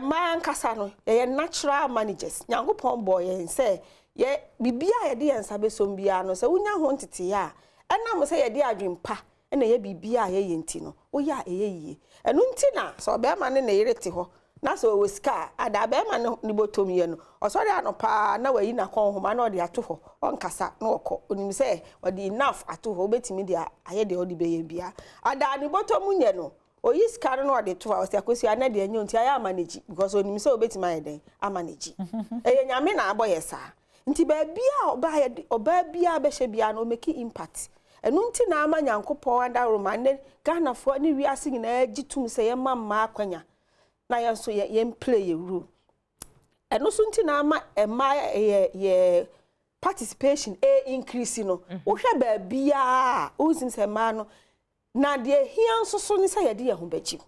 Mmaa ankasa no, yɛyɛ natural managers. Nyankopɔn bɔɔ yɛn sɛ yɛ biribiara a yɛde yɛn nsa bɛsom biara no, sɛ wonya ho nteteeɛ a, ɛnam sɛ yɛde adwene pa na ɛyɛ biribiara a yɛyɛ nti no, woyɛ a ɛyɛ yie. Ɛno nti na sɛ ɔbarima ne ne yere te hɔ na sɛ ɔwɔ sika a, ada barima no ne bɔtɔm yɛ no, ɔsɔre anɔpa a na wayi n'akɔnhoma na ɔde ato hɔ, ɔnkasa na ɔkɔ. Ɔnim sɛ ɔde enough ato hɔ, wobɛtumi de ayɛ deɛ wode bɛyɛ biara. Ada ne bɔtɔm nyɛ no, oyi sika no na ɔde to hɔ a, ɔsɛ Akosua na deɛ ɛnyɛ nti ayɛ ama n'akyi because onim sɛ obetumi ayɛ dɛn ama n'akyi. Ɛyɛ Nyame na abɔ yɛ saa. Nti baabi a ɔbaa yɛ ɔbaa biara bɛhyɛ biara no, ɔmake impact. Ɛno nti na ama Nyankopɔn adaworoma ne Ghanafoɔ ne wiase nyinaa gye tom sɛ yɛma mmaa akwanya na yɛn nso yɛ yɛn play yɛ role. Ɛno nso nti na ama mmaa yɛ participation ɛ increase no. Wohwɛ baabiara a, wosim sɛ mmaa no na deɛ hia nso so ne sɛ yɛde yɛn ho bɛgye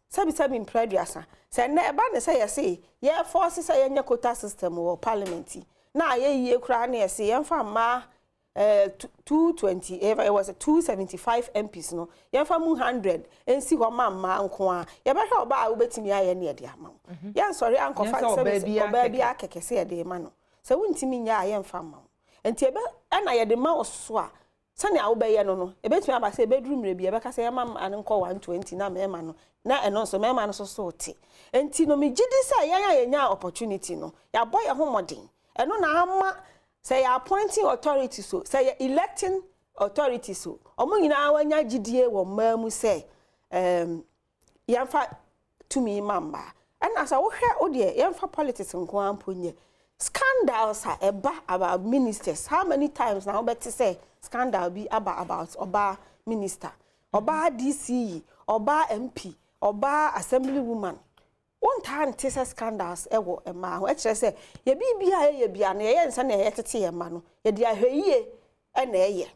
sɛbisɛbi mpere 30. Sɛ nnɛ ɛba ne sɛ yɛse yɛforce sɛ yɛnyɛ quota system wɔ parliament yi na ayɛ yie koraa ne yɛse yɛmfa mmaa 220, it was 275 MPs no, yɛmfa mu 100 nsi hɔ ma mmaa nko a, yɛbɛhwɛ ɔbaa a wobɛtumi ayɛ ne yɛde ama wo. Yɛnsɔre ankɔfa ɔbaa bi akɛkɛ sɛ yɛde ma no. Sɛ wontumi nyɛ a, yɛmfa ma wo. Nti ɛbɛ ɛna yɛde ma wo so a, sɛnea wobɛyɛ no, ebɛtumi aba sɛ ebɛduru mmerɛ bi yɛbɛka sɛ yɛma mmaa no nkɔ 120 na mmarima no na ɛno nso mmarima no nso so te. Nti no, megye di sɛ yɛn a yɛnya opportunity no, yɛabɔ yɛn ho mmɔden. Ɛno na ama sɛ yɛ appointing authority so, sɛ yɛ electing authority so, ɔmo nyinaa wanya gyidie wɔ mmaa mu sɛ yɛmfa tumi ma mmaa. Ɛna sɛ wohwɛ wo deɛ, yɛmfa politics nko ara mpo nyɛ scandals a ɛba about ministers, how many times na wobɛte sɛ scandal bi aba about ɔbaa minister, ɔbaa DCE, ɔbaa MP, ɔbaa assembly woman? Wontaa nte sɛ scandals ɛwɔ mmaa ho. Ɛkyerɛ sɛ yɛ biribi a yɛyɛ bia no, yɛyɛ nsa na yɛtete yɛn mma no, yɛde ahwɛ yie ɛna ɛyɛ.